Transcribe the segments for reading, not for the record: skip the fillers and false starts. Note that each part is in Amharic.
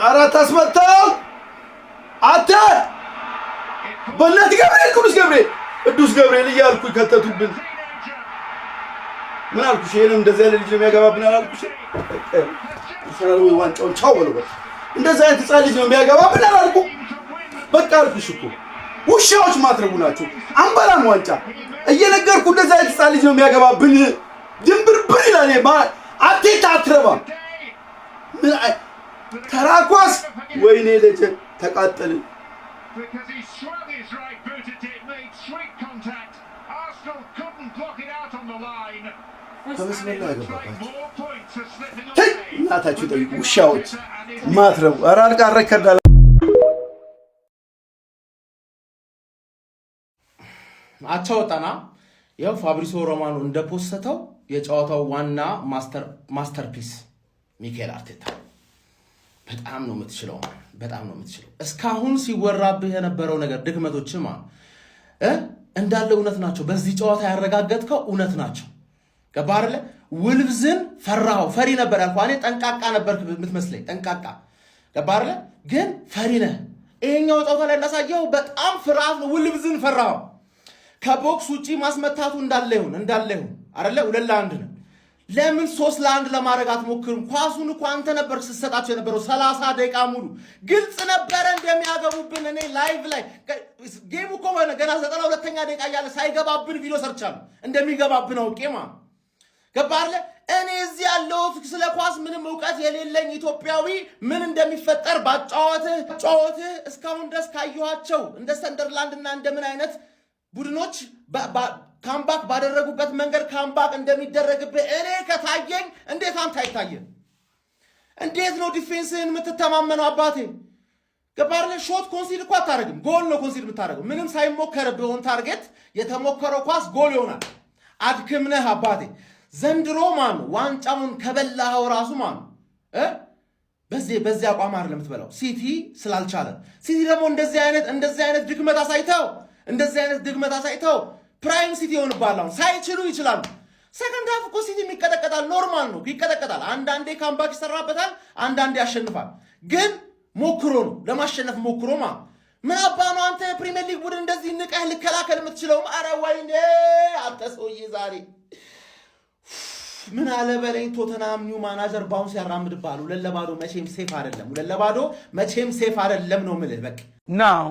አራት አስመታው። አንተ በእናትህ ገብርኤል፣ ቅዱስ ገብርኤል፣ ቅዱስ ገብርኤል እያልኩ ከተቱብን። ምን አልኩሽ? ይሄንም እንደዚህ ያለ ልጅ ነው የሚያገባብን አላልኩሽ? አርሰናል ወይ ዋንጫውን ቻው በለው። በቃ እንደዚህ አይነት ህፃን ልጅ ነው የሚያገባብን አላልኩ? በቃ አልኩሽ እኮ፣ ውሻዎች ማትረቡ ናቸው። አንበላም ዋንጫ እየነገርኩ፣ እንደዚህ አይነት ህፃን ልጅ ነው የሚያገባብን። ድንብርብር ይላል። አርቴታ አትረባም። ምን ተራ ኳስ! ወይኔ ልጅ ተቃጠልን። Because he swung his right boot at it, made sweet contact. Arsenal couldn't block it out on the line. ከመስመር ላይ ያገባባቸው። More points are slipping ተይ away. እናታችሁ ጠይቁ። ውሻዎች ማትረቡ። ኧረ አልቃ record አለ። አቻ ወጣና ያው ፋብሪዚዮ ሮማኖ እንደፖሰተው የጨዋታው ዋና masterpiece ሚካኤል አርቴታ፣ በጣም ነው የምትችለው፣ በጣም ነው የምትችለው። እስካሁን ሲወራብህ የነበረው ነገር ድክመቶችማ እንዳለ እውነት ናቸው። በዚህ ጨዋታ ያረጋገጥከው እውነት ናቸው። ገባህ አይደለ? ውልቭዝን ፈራኸው። ፈሪ ነበር ያልኩህ እኔ። ጠንቃቃ ነበርክ የምትመስለኝ፣ ጠንቃቃ፣ ገባህ አይደለ? ግን ፈሪ ነህ። ይሄኛው ጨዋታ ላይ እንዳሳየው በጣም ፍርሃት ነው። ውልቭዝን ፈራኸው። ከ box ውጪ ማስመታቱ እንዳለ ይሁን፣ እንዳለ ይሁን አይደለ? 2-1 ነው። ለምን 3-1 ለማድረግ አትሞክርም? ኳሱን እኮ አንተ ነበር ስትሰጣቸው የነበረው 30 ደቂቃ ሙሉ። ግልጽ ነበረ እንደሚያገቡብን። እኔ live ላይ game ኡ እኮ ሆነ ገና 92ኛ ደቂቃ እያለ ሳይገባብን ቪዲዮ ሰርቻለሁ። እንደሚገባብን አውቄማ፣ ገባህ አይደለ? እኔ እዚህ ያለሁት ስለ ኳስ ምንም እውቀት የሌለኝ ኢትዮጵያዊ ምን እንደሚፈጠር ባጫወትህ ጫወትህ እስካሁን ድረስ ካየኋቸው እንደ ሰንደርላንድ እና እንደምን አይነት ቡድኖች comeback ባደረጉበት መንገድ comeback እንደሚደረግብህ እኔ ከታየኝ እንዴት አንተ አይታየህ? እንዴት ነው defense ህን የምትተማመነው? አባቴ፣ ገባህ አይደለ? Shot concede እኮ አታደርግም። ጎል ነው concede የምታደርገው። ምንም ሳይሞከርብህ on target የተሞከረው ኳስ ጎል ይሆናል። አድክምነህ አባቴ። ዘንድሮ ማን ዋንጫውን ከበላኸው ራሱ ማን በዚህ አቋም አይደለም የምትበላው። ሲቲ ስላልቻለ፣ ሲቲ ደግሞ እንደዚህ አይነት ድክመት አሳይተው፣ እንደዚህ አይነት ድክመት አሳይተው prime ሲቲ ይሆንብሃል። አሁን ሳይችሉ ይችላሉ። Second half እኮ ሲቲ ይቀጠቀጣል። Normal ነው፣ ይቀጠቀጣል። አንዳንዴ comeback ይሰራበታል፣ አንዳንዴ ያሸንፋል። ግን ሞክሮ ነው፣ ለማሸነፍ ሞክሮ ማ ምን አባ ነው አንተ የፕሪሚየር ሊግ ቡድን እንደዚህ ንቀህ ልከላከል የምትችለው? አረ ወይኔ አንተ ሰውዬ፣ ዛሬ ምን አለ በለኝ። ቶተናም new manager bounce ያራምድብሃል። 2-0 መቼም safe አይደለም። 2-0 መቼም safe አይደለም ነው የምልህ። በቃ። Now,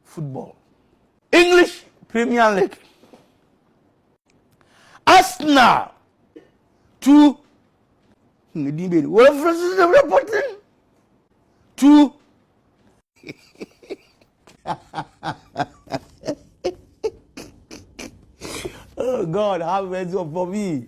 football. English Premier League. Arsenal 2. Reporting 2. Oh God, have mercy upon me.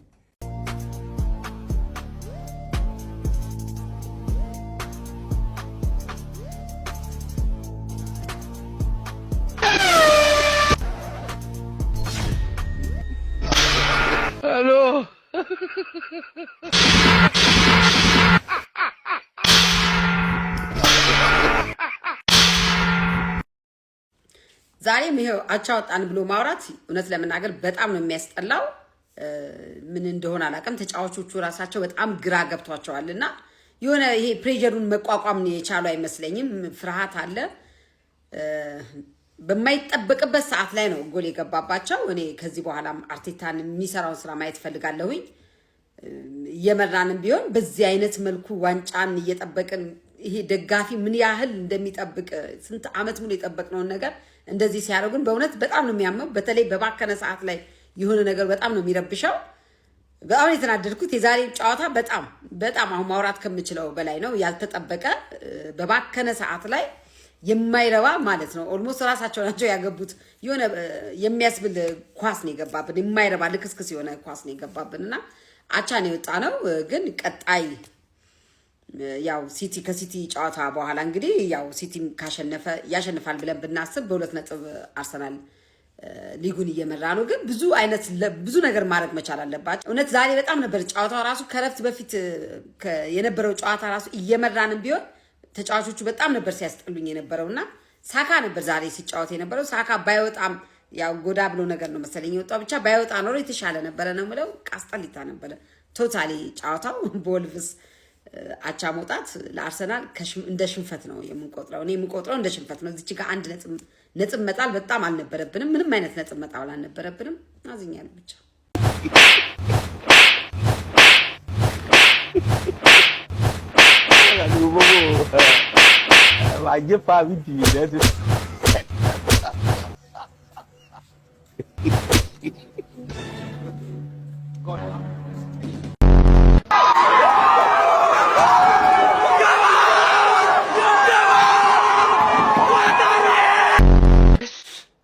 Hello. ዛሬም ይሄው አቻ ወጣን ብሎ ማውራት እውነት ለመናገር በጣም ነው የሚያስጠላው። ምን እንደሆነ አላውቅም። ተጫዋቾቹ ራሳቸው በጣም ግራ ገብቷቸዋል እና የሆነ ይሄ pressure ኡን መቋቋም የቻሉ አይመስለኝም። ፍርሃት አለ። በማይጠበቅበት ሰዓት ላይ ነው ጎል የገባባቸው። እኔ ከዚህ በኋላም አርቴታን የሚሰራውን ስራ ማየት ፈልጋለሁኝ። እየመራንም ቢሆን በዚህ አይነት መልኩ ዋንጫን እየጠበቅን፣ ይሄ ደጋፊ ምን ያህል እንደሚጠብቅ፣ ስንት ዓመት ሙሉ የጠበቅነውን ነገር እንደዚህ ሲያደርጉን በእውነት በጣም ነው የሚያመው። በተለይ በባከነ ሰዓት ላይ የሆነ ነገር በጣም ነው የሚረብሸው። በጣም ነው የተናደድኩት። የዛሬ ጨዋታ በጣም በጣም አሁን ማውራት ከምችለው በላይ ነው። ያልተጠበቀ፣ በባከነ ሰዓት ላይ የማይረባ ማለት ነው። Almost ራሳቸው ናቸው ያገቡት። የሆነ የሚያስብል ኳስ ነው የገባብን። የማይረባ ልክስክስ የሆነ ኳስ ነው የገባብን እና አቻ ነው የወጣነው። ግን ቀጣይ ያው ሲቲ፣ ከሲቲ ጨዋታ በኋላ እንግዲህ ያው ሲቲም ካሸነፈ ያሸንፋል ብለን ብናስብ በ2 ነጥብ አርሰናል ሊጉን እየመራ ነው። ግን ብዙ አይነት ብዙ ነገር ማድረግ መቻል አለባቸው። እውነት ዛሬ በጣም ነበር ጨዋታው ራሱ ከረፍት በፊት የነበረው ጨዋታ ራሱ እየመራንም ቢሆን ተጫዋቾቹ በጣም ነበር ሲያስጠሉኝ የነበረው እና ሳካ ነበር ዛሬ ሲጫወት የነበረው። ሳካ ባይወጣም፣ ያው ጎዳ ብሎ ነገር ነው መሰለኝ የወጣው፣ ብቻ ባይወጣ ኖሮ የተሻለ ነበረ ነው የምለው። አስጠሊታ ነበረ totally ጨዋታው በወልቭስ። አቻ መውጣት ለአርሰናል እንደ ሽንፈት ነው የምንቆጥረው። እኔ የምቆጥረው እንደ ሽንፈት ነው። እዚች ጋር አንድ ነጥብ መጣል በጣም አልነበረብንም። ምንም አይነት ነጥብ መጣል አልነበረብንም። አዝኛለሁ ብቻ።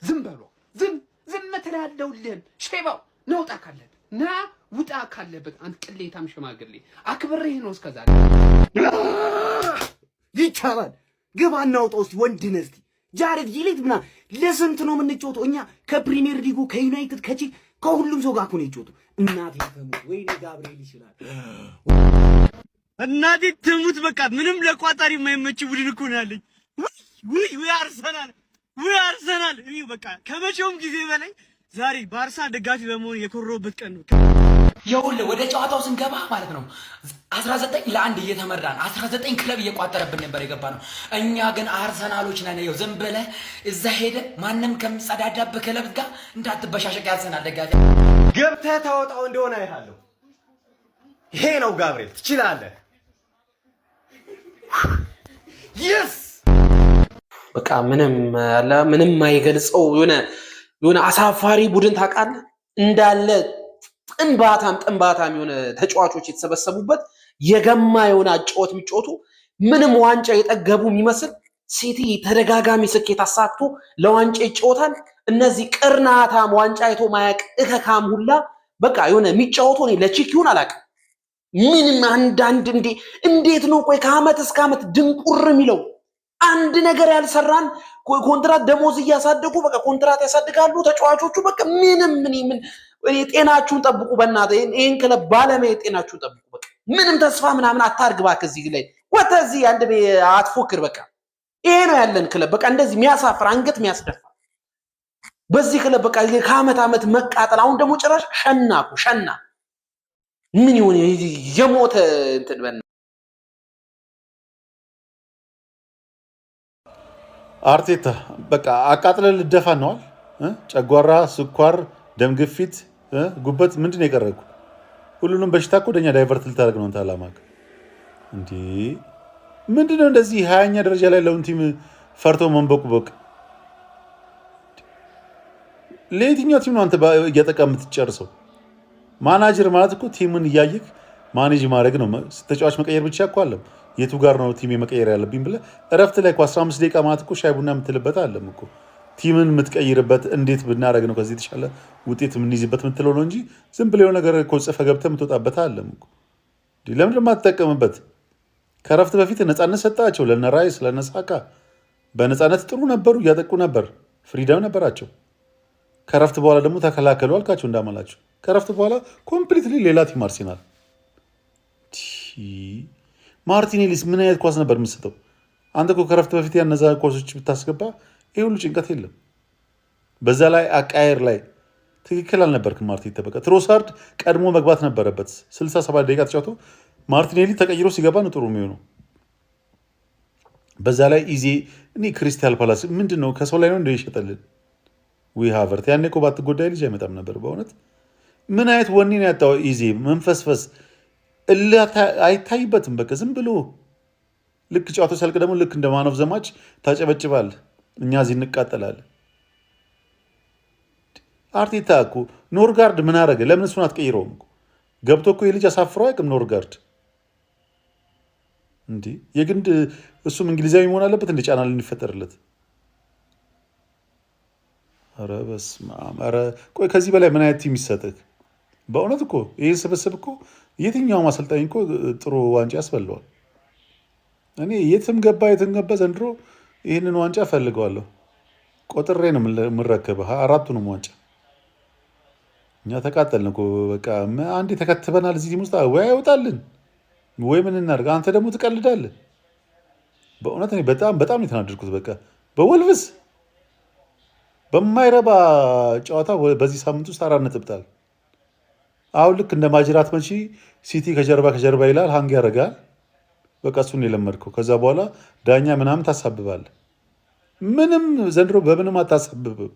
ዝም በሎ፣ ዝም ዝም ትላለውልህም። ሼባው ና ውጣ ካለበት፣ ና ውጣ ካለበት። አንተ ቅሌታም ሽማግሌ፣ አክብሬህ ነው እስከዛ። ይቻላል። ግባ እናውጣው እስቲ፣ ወንድ ነህ እስቲ። ጃሬድ ጊሌት ምና ለስንት ነው የምንጫወተው? እኛ ከፕሪሚየር ሊጉ፣ ከዩናይትድ፣ ከቺ ከሁሉም ሰው ጋር እኮ ነው የጮቱ። እናቴ ተሙት፣ ወይኔ ጋብርኤል ይችላል። እናቴ ትሙት፣ በቃ ምንም ለቋጣሪ የማይመች ቡድን እኮ ነው ያለኝ። ውይ ውይ አርሰናል፣ ውይ አርሰናል። እዩ በቃ ከመቼውም ጊዜ በላይ ዛሬ በአርሰናል ደጋፊ በመሆን የኮራሁበት ቀን ነው። ይኸውልህ ወደ ጨዋታው ስንገባ ማለት ነው 19-1 እየተመራን 19 ክለብ እየቋጠረብን ነበር የገባ ነው። እኛ ግን አርሰናሎች ነን። ይኸው ዝም ብለህ እዛ ሄደህ ማንም ከሚጸዳዳብህ ክለብ ጋር እንዳትበሻሸቅ ያርሰናል ደጋፊ። ገብተህ ታወጣው እንደሆነ አይሃለሁ። ይሄ ነው ጋብርኤል፣ ትችላለህ። Yes. በቃ ምንም አለ ምንም የማይገልጸው የሆነ አሳፋሪ ቡድን ታውቃለህ፣ እንዳለ ጥንባታም ጥንባታም የሆነ ተጫዋቾች የተሰበሰቡበት፣ የገማ የሆነ አጨዋወት የሚጫወቱ፣ ምንም ዋንጫ የጠገቡ የሚመስል። ሲቲ ተደጋጋሚ ስኬት አሳክቶ ለዋንጫ ይጫወታል። እነዚህ ቅርናታም ዋንጫ አይቶ ማያቅ እከካም ሁላ በቃ የሆነ የሚጫወቱ፣ እኔ ለቺክ ይሁን አላውቅም። ምንም አንዳንድ እንዴ እንዴት ነው ቆይ ከአመት እስከ አመት ድንቁር የሚለው? አንድ ነገር ያልሰራን ኮንትራት ደሞዝ እያሳደጉ፣ በቃ ኮንትራት ያሳድጋሉ ተጫዋቾቹ። በቃ ምንም ምን ምን ጤናችሁን ጠብቁ፣ በእናትህ ይሄን ክለብ ባለመሄድ ጤናችሁን ጠብቁ። በቃ ምንም ተስፋ ምናምን አታርግ እባክህ፣ እዚህ ላይ ወጥተህ እዚህ አንድ አትፎክር። በቃ ይሄ ነው ያለን ክለብ። በቃ እንደዚህ የሚያሳፍር፣ አንገት የሚያስደፋ፣ በዚህ ክለብ በቃ ከአመት አመት መቃጠል። አሁን ደግሞ ጭራሽ ሸና እኮ ሸና፣ ምን ይሁን የሞተ እንትን በእናትህ። አርቴታ በቃ አቃጥለን ልደፋ ነዋል። ጨጓራ፣ ስኳር፣ ደም ግፊት፣ ጉበት ምንድን ነው የቀረኩ? ሁሉንም በሽታ እኮ ወደኛ divert ልታደርግ ነው። አንተ አላማክ እንዴ ምንድን ነው? እንደዚህ 20ኛ ደረጃ ላይ ያለውን team ፈርቶ መንበቅበቅ። ለየትኛው team ነው አንተ እያጠቃ የምትጨርሰው? ማናጀር ማለት እኮ team ን እያየክ manage ማድረግ ነው። ተጫዋች መቀየር ብቻ እኮ አለም። የቱ ጋር ነው team መቀየር ያለብኝ ብለህ እረፍት ላይ እኮ 15 ደቂቃ ማለት እኮ ሻይ ቡና የምትልበት አለም እኮ። Team ን የምትቀይርበት፣ እንዴት ብናደርግ ነው ከዚህ የተሻለ ውጤት የምንይዝበት የምትለው ነው እንጂ ዝም ብለህ የሆነ ነገር እኮ ጽፈህ ገብተህ የምትወጣበት አለም እኮ። ለምንድን ነው የማትጠቀምበት? ከእረፍት በፊት ነፃነት ሰጣቸው ለነ ራይስ፣ ለነ ሳካ። በነፃነት ጥሩ ነበሩ፣ እያጠቁ ነበር፣ freedom ነበራቸው። ከእረፍት በኋላ ደግሞ ተከላከሉ አልካቸው እንዳመላቸው። ከእረፍት በኋላ completely ሌላ team አርሴናል። ማርቲኔሊስ ምን አይነት ኳስ ነበር የምትሰጠው? አንተ እኮ ከእረፍት በፊት ያነዛ ኳሶች ብታስገባ ይህ ሁሉ ጭንቀት የለም። በዛ ላይ አቃየር ላይ ትክክል አልነበርክም አርቴታ። በቃ ትሮሳርድ ቀድሞ መግባት ነበረበት። 67 ደቂቃ ተጫውቶ ማርቲኔሊ ተቀይሮ ሲገባ ነው ጥሩ የሚሆነው። በዛ ላይ ኢዜ፣ እኔ ክሪስታል ፓላስ ምንድን ነው፣ ከሰው ላይ ነው እንደ ይሸጠልን? ዊ ሃቨርት ያኔ እኮ ባትጎዳይ ልጅ አይመጣም ነበር። በእውነት ምን አይነት ወኔ ነው ያጣው ኢዜ? መንፈስፈስ እልህ አይታይበትም። በቃ ዝም ብሎ ልክ ጨዋታው ሲያልቅ ደግሞ ልክ እንደ man of the match ታጨበጭባል። እኛ እዚህ እንቃጠላለን። አርቴታ እኮ ኖርጋርድ ምን አደረገ? ለምን እሱን አትቀይረውም? እኮ ገብቶ እኮ የልጅ አሳፍሮ አያውቅም ኖርጋርድ። እንዲህ የግንድ እሱም እንግሊዛዊ መሆን አለበት እንደ ጫና ልንፈጠርለት? ኧረ በስመ አብ! ኧረ ቆይ ከዚህ በላይ ምን አይነት team ይሰጥህ? በእውነት እኮ ይህን ስብስብ እኮ የትኛውም አሰልጣኝ እኮ ጥሩ ዋንጫ ያስበለዋል። እኔ የትም ገባ የትም ገባ ዘንድሮ ይህንን ዋንጫ እፈልገዋለሁ። ቆጥሬ ነው የምረከብህ አራቱንም ዋንጫ። እኛ ተቃጠልን እኮ፣ በቃ አንዴ ተከትበናል እዚህ team ውስጥ፣ ወይ አይወጣልን ወይ ምን እናድርግ? አንተ ደግሞ ትቀልዳለህ። በእውነት እኔ በጣም በጣም ነው የተናደድኩት። በቃ በወልቭስ በማይረባ ጨዋታ በዚህ ሳምንት ውስጥ 4 ነጥብ ጣል። አሁን ልክ እንደ ማጅራት መቺ ሲቲ ከጀርባ ከጀርባ ይላል፣ hang ያደርጋል። በቃ እሱን የለመድከው። ከዛ በኋላ ዳኛ ምናምን ታሳብባለህ። ምንም ዘንድሮ በምንም አታሳብብም።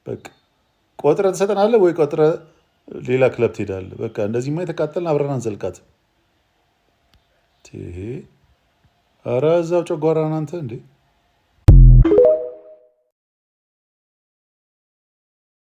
በቃ ቆጥረህ ትሰጠናለህ ወይ ቆጥረህ ሌላ ክለብ ትሄዳለህ። በቃ እንደዚህማ የተቃጠልን አብረን አንዘልቃትም። ይሄ ኧረ እዛው ጨጓራን አንተ እንዴ።